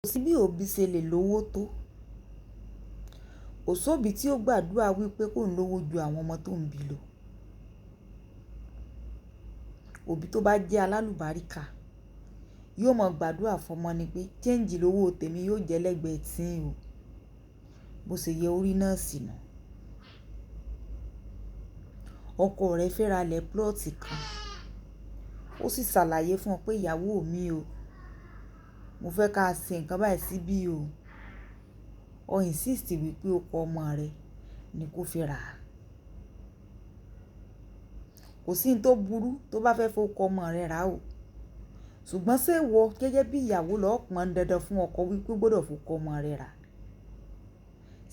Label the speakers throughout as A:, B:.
A: Kò sí bí òbí ṣe lè lówó tó. Kò sóbí tí ó gbàdúrà wípé kó ń lówó ju àwọn ọmọ tó ń bí lọ. Òbí tó bá jẹ́ alálùbáríkà yóò mọ gbàdúrà fún ọmọ ni pé change lówó tèmi yóò jẹ́ lẹ́gbẹ̀ẹ́ tí ń o. Bó ṣe yẹ orí náà sì nù. Ọkọ rẹ fẹ́ ra ilẹ̀ plot kan. Ó sì ṣàlàyé fún ọ pé ìyàwó mi o, mo fẹ́ ká ṣe nǹkan báyìí síbí o. Ó insist wípé ó kọ ọmọ rẹ ní kó fi rà á. Kò sí ohun tó burú tó bá fẹ́ fún ọkọ ọmọ rẹ rà o. Ṣùgbọ́n ṣé ìwọ gẹ́gẹ́ bí ìyàwó ló pọn dandan fún ọkọ wípé ó gbọdọ̀ fún ọkọ ọmọ rẹ rà?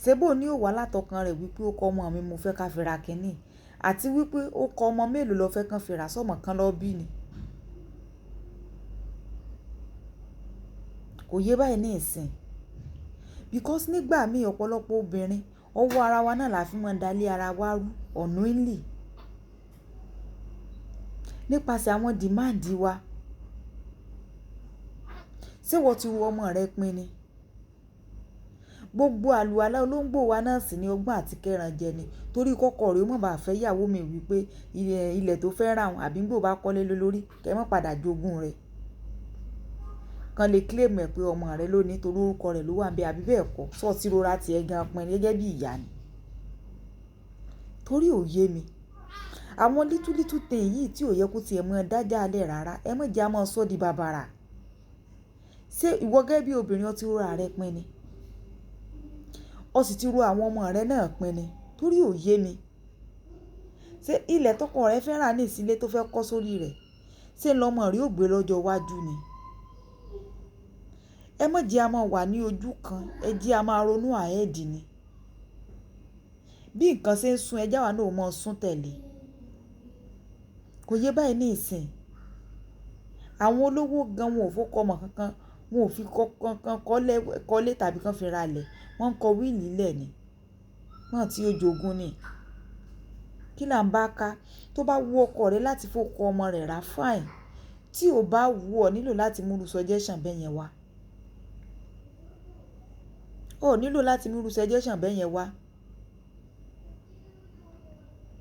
A: Ṣé bó ní ó wà látọkàn rẹ̀ wípé ó kọ ọmọ mi mo fẹ́ ká fi ra kíní àti wípé ó kọ ọmọ mélòó lọ fẹ́ kàn fi rà sọ́mọ kan lọ bí ni? Kò yé báyìí ní ìsìn. Because nígbà mí ọ̀pọ̀lọpọ̀ obìnrin, ọwọ́ ara wa náà la fi máa ń dalé ara wa rú unknowingly. Nípasẹ̀ àwọn demand wa. Ṣé ìwọ ti ro ọmọ rẹ pin ni? Gbogbo àlùwàlá olóńgbò wa náà sì ni ọgbọ́n àti kẹ́ran jẹ ni. Torí kọ́kọ́ rẹ ó má bàa fẹ́ ìyàwó mi wípé ilẹ̀ tó fẹ́ rà wọ́n àbí bó bá kọ́lé lórí, kí ẹ má padà jogún rẹ̀. Kan lè claim ẹ̀ pé ọmọ rẹ ló ní torí orúkọ rẹ̀ ló wà níbẹ̀ àbí bẹ́ẹ̀ kọ́. Sọ tí rora ti ẹ gan pin gẹ́gẹ́ bí ìyá ni. Torí ò yé mi. Àwọn little little thing yìí tí ò yẹ kó ti ẹ mọ dájà lẹ̀ rárá, ẹ má jẹ́ a máa sọ di bàbàrà. Ṣé ìwọ gẹ́gẹ́ bí obìnrin ọ ti rora rẹ pin ni? Ọ sì ti ro àwọn ọmọ rẹ náà pin ni? Torí ò yé mi. Ṣé ilẹ̀ tọkọ rẹ fẹ́ rà ní ìsílé tó fẹ́ kọ́ sórí rẹ̀? Ṣé lọmọ rẹ ó gbé lọ́jọ́ iwájú ni? Ẹ má jẹ́ a máa wà ní ojú kan, ẹ jẹ́ a máa ronú ahead ni. Bí nǹkan ṣe ń sún ẹ jáwa náà ó máa sún tẹ̀lé. Kò yé báyìí ní ìsìn. Àwọn olówó gan wọn ò fọkọ ọmọ kankan, wọn ò fi kankan kọ́lé tàbí kí wọ́n fi ra ilẹ̀. Wọ́n ń kọ will lẹ̀ ni. Wọ́n tí ó jogún ni. Kí là ń bá ká? Tó bá wú ọkọ rẹ láti fọkọ ọmọ rẹ̀ rà fine. Tí ò bá wú ọ nílò láti mú irú suggestion bẹ́ẹ̀ yẹn wá. Ó nílò láti mú irú suggestion bẹ́ẹ̀ yẹn wá.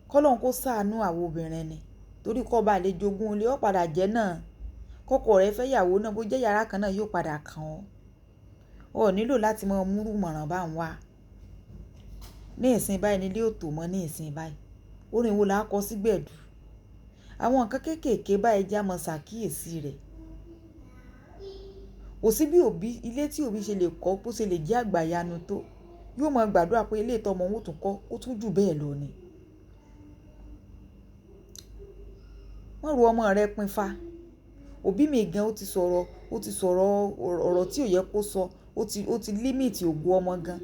A: Kọ́lọ́hun kó ṣàánú àwọn obìnrin ni. Torí kó bá lè jogún ilé, ó padà jẹ́ náà. Kọ́kọ́ rẹ fẹ́ ìyàwó náà bó jẹ́ yàrá kan náà yóò padà kàn ọ́. Ó nílò láti máa mú irú ìmọ̀ràn bá ń wá. Ní ìsìn báyìí ní ilé ò tó mọ́ ní ìsìn báyìí. Orin wo là á kọ sí gbẹ̀du? Àwọn nǹkan kéékèèké báyìí jẹ́ a máa ṣàkíyèsí rẹ̀. Kò sí bí òbí, ilé tí òbí ṣe lè kọ́ bó ṣe lè jẹ́ àgbàyanu tó, yóò máa gbàdúrà pé ilé ìtọ́ ọmọ òun ó tún kọ́, ó tún jù bẹ́ẹ̀ lọ ni. Má ro ọmọ rẹ pin fa. Òbí mi gan ó ti sọ̀rọ̀, ó ti sọ̀rọ̀ ọ̀rọ̀ tí ò yẹ kó sọ, ó ti limit ògo ọmọ gan.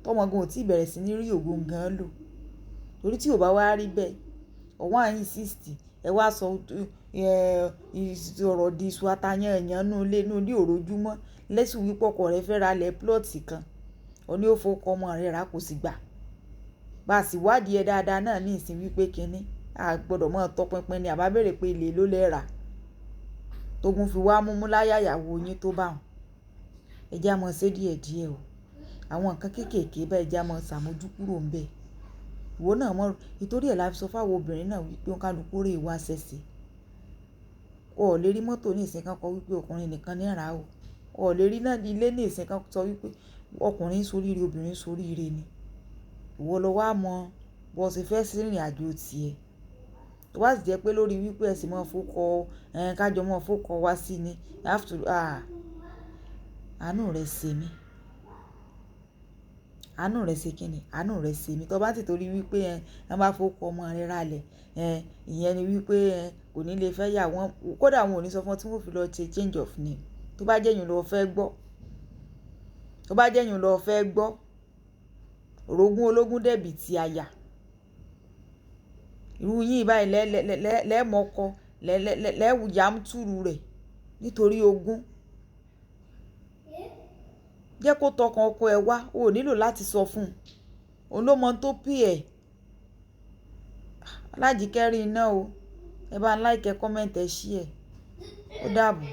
A: Tọ́mọ gan ò tí bẹ̀rẹ̀ sí ní rí ògo gan lò. Torí tí ò bá wá rí bẹ́ẹ̀, ọ wá insist, ẹ wá sọ, ọ̀rọ̀ di iṣu ata yányan nínú ilé, inú ilé òrojúmọ́. Lẹ́sùn wípé ọkọ rẹ fẹ́ ra ilẹ̀ plot kan. Ó ní ó fọkọ ọmọ rẹ̀ rà kò sì gbà. Bá sì wádìí ẹ dáadáa náà ní ìsìn wípé kíní, a gbọdọ̀ máa tọpinpin ni a bá béèrè pé ilé ló lè rà. Tógun fi wá múmú láyà ìyàwó yín tó bá òun. Ẹ jẹ́ a máa ṣe díẹ̀díẹ̀ o. Àwọn nǹkan kéékèèké báyìí jẹ́ a máa ṣàmójúkúrò ń bẹ. Ìwọ náà mọ̀, nítorí ẹ̀ la fi sọ fún àwọn obìnrin náà wípé kálukú rè wá ṣẹ̀ṣẹ̀. O ò lè rí mọ́tò ní ìsìn kan kọ wípé ọkùnrin nìkan ní rà o. O ò lè rí náà ilé ní ìsìn kan sọ wípé ọkùnrin ń ṣoríire, obìnrin ń ṣoríire ni. Ìwọ lọ wá mọ̀ bó ṣe fẹ́ sí ìrìnàjò ti ẹ. Tó bá sì jẹ́ pé lórí wípé ẹ sì máa fọkọ, ká jọ máa fọkọ wá sí ni. Àánú rẹ ṣe mí. Àánú rẹ ṣe kíni? Àánú rẹ ṣe mí. Tó bá sì torí wípé ẹ bá fọkọ ọmọ rẹ ra ilẹ̀, ìyẹn ni wípé kò ní lè fẹ́ ìyàwó wọn. Kódà wọn ò ní sọ fún ọ tí wọ́n fi lọ ṣe change of name. Tó bá jẹ́ ìyẹn ló fẹ́ gbọ́. Tó bá jẹ́ ìyẹn ló fẹ́ gbọ́. Orogún ológun dẹ̀bì tí a yà. Irú yín báyìí lẹ́ mọ̀ọ́kọ, lẹ́ yàmútùrù rẹ̀ nítorí ogún. Jẹ́ kó tọkan ọkọ ẹ wá, o ò nílò láti sọ fún un. Òun ló mọ tó pè ẹ́. Alájíkẹ́ rí iná o. Ẹ bá ń like, comment, ẹ share. Ó dàbọ̀.